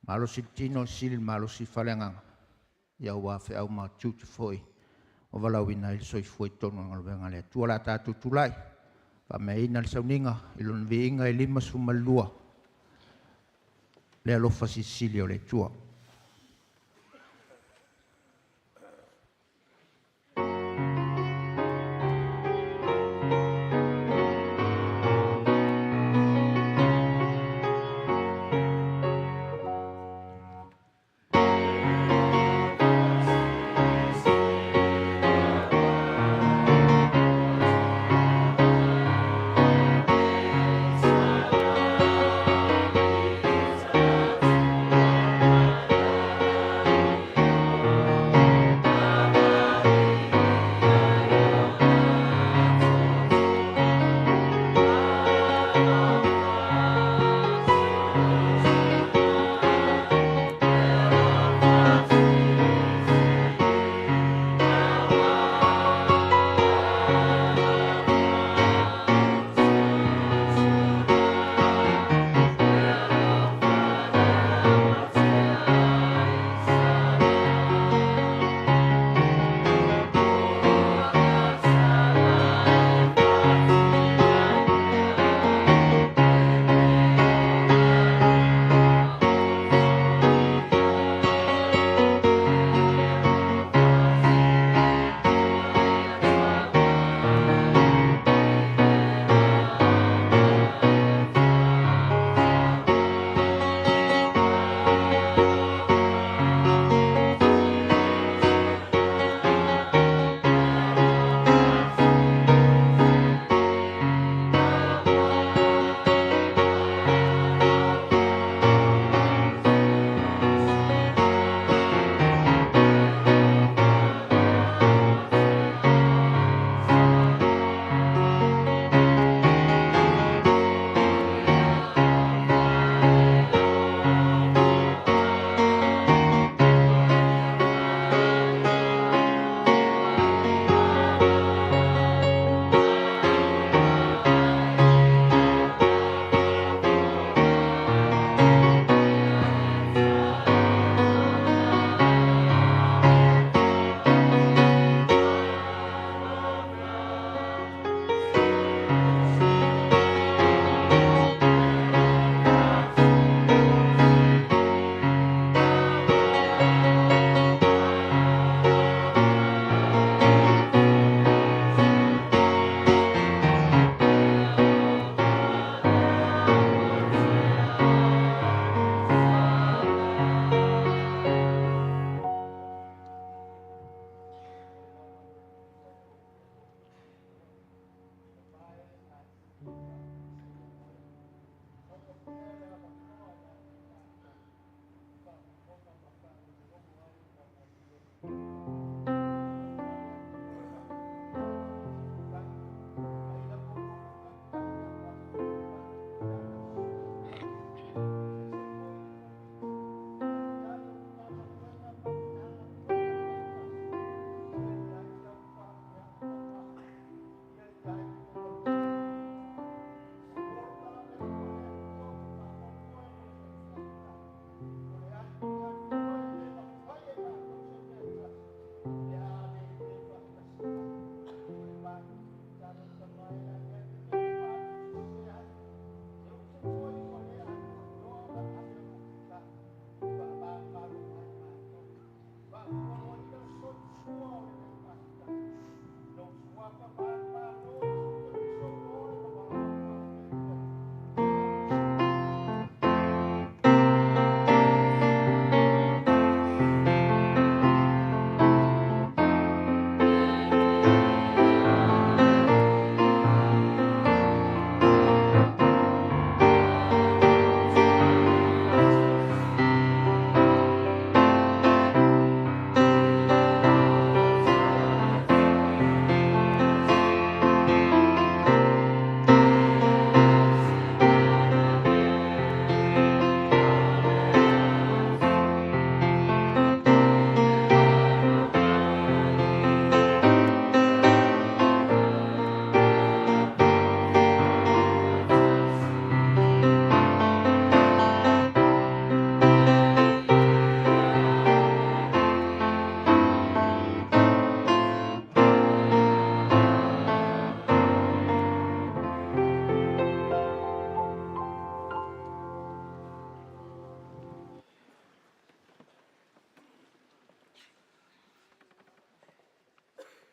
Speaker 1: malosi le tino sili le malosi le faaleagaga, ia aua feau ma tiute foi ua valaauina ai le soifua i totonu o le galuega a le Atua. O le a tatou tulai e faameaina le sauniga i Lona viiga e 52, le alofa silisili o le Atua.